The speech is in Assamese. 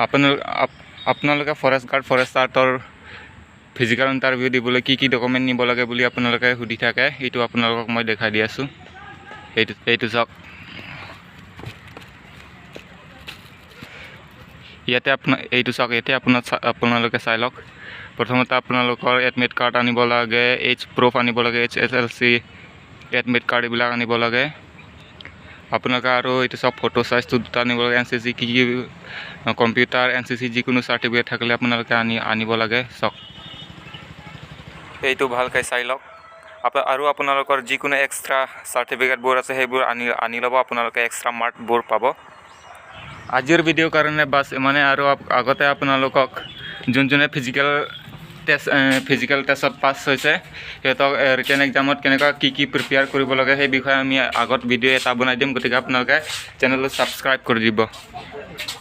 আপোনালোকে ফৰেষ্ট গাৰ্ড, ফৰেষ্টাৰৰ ফিজিকেল ইণ্টাৰভিউ দিবলৈ কি কি ডকুমেণ্ট নিব লাগে বুলি আপোনালোকে সুধি থাকে, সেইটো আপোনালোকক মই দেখাই দি আছোঁ। এইটো চাওক ইয়াতে। আপোনাৰ এইটো চাওক ইয়াতে। আপোনালোকে চাই লওক। প্ৰথমতে আপোনালোকৰ এডমিট কাৰ্ড আনিব লাগে, এইজ প্ৰুফ আনিব লাগে, HSLC admit card, এইবিলাক আনিব লাগে আপোনালোকে। আৰু এইটো চাওক, ফটো চাইজটো দুটা আনিব লাগে। এনচিচি কি কি, কম্পিউটাৰ, এনচিচি যিকোনো চাৰ্টিফিকেট থাকিলে আপোনালোকে আনিব লাগে। চাওক, এইটো ভালকৈ চাই লওক। আৰু আপোনালোকৰ যিকোনো এক্সট্ৰা চাৰ্টিফিকেটবোৰ আছে, সেইবোৰ আনি ল'ব আপোনালোকে, এক্সট্ৰা মাৰ্কবোৰ পাব। আজিৰ ভিডিঅ' কাৰণে বাছ ইমানে। আৰু আগতে আপোনালোকক যোন যোনে ফিজিকেল টেষ্টত পাছ হৈছে, সিহঁতক ৰিটেন এক্সামত কেনেকুৱা কি কি প্ৰিপেয়াৰ কৰিব লাগে, সেই বিষয়ে আমি আগত ভিডিঅ' এটা বনাই দিম। গতিকে আপোনালোকে চেনেলটো ছাবস্ক্ৰাইব কৰি দিব।